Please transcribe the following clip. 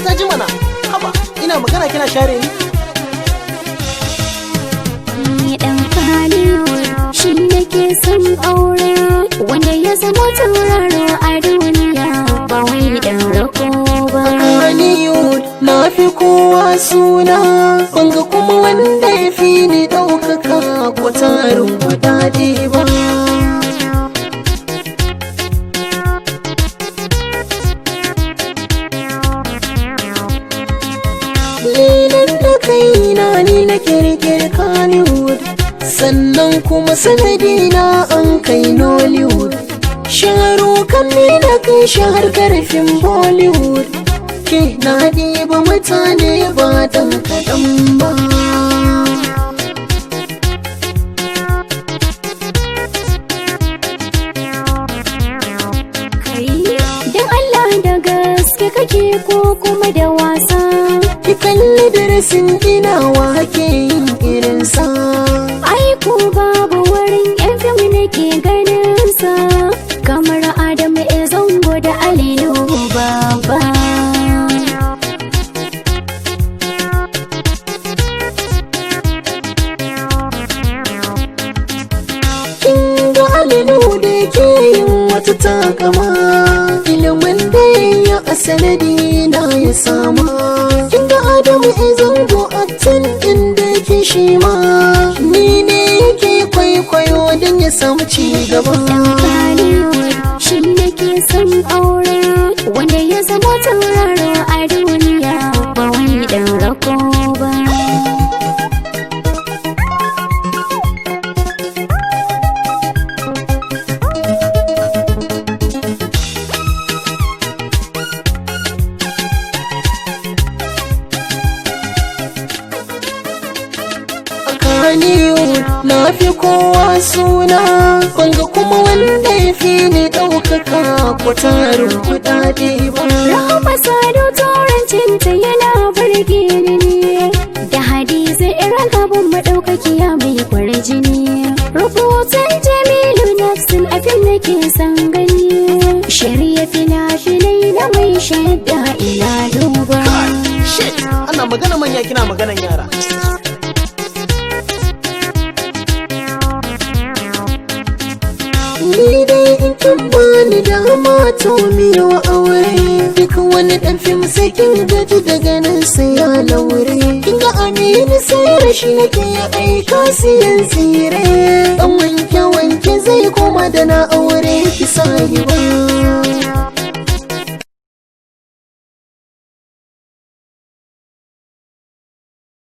ta ji mana. Haba, ina magana kina share ni. Ni dan Hollywood shi nake son aure, wanda ya zama tauraro a duniya, ba wai dan rako ba. Hollywood na fi kowa suna, banga kuma wanda ya fi ni ɗaukaka ko tarin kuɗaɗe ba. Lelan da kaina ni na kirkir Hollywood, sannan kuma sanadina an kai Nollywood. Sharukan ne na kai shi har karfin Bollywood. Ke na ɗiba mutane ba ɗan kaɗan ba. Kai, dan Allah, da gaske kake ko kuma da wasa? Ki kalli darasin ginawa ke yin irinsa. Ai ko babu wurin yan fim nake ganin sa kamar Adamu A Zango da Ali Nuhu Baba. Kin ga Alinu da ke yin wata takama, ilimin da ya a sanadi na ya sama. Kin ga Adamu A Zango, aktin din da yake shi ma ni ne yake kwaikwayo don ya samu ci gaba. Dan Hollywood shi nake son aure, wanda ya zama tauraro a duniya, ba wai dan rako ba. A Kannywood na fi kowa suna, banga kuma wanda ya fi ni ɗaukaka ko tarin kuɗaɗe ba. Rahama Sado turancinta yana burge ni ne, da Hadiza irin gaban maɗaukakiya mai kwarjini. Rubutun Jamilu Nafsin a fim nake son gani. Shirya fina-finai na mai shadda ina duba. Shit, ana magana manya kina maganan yara. Ni dai in kin bani dama to miyo aure. Duk wani dan fim sai kin gaji da ganin sai ya laure. Kin ga Aminu sai rashi nake ya aika siyan tsire. Dan wanke wanke.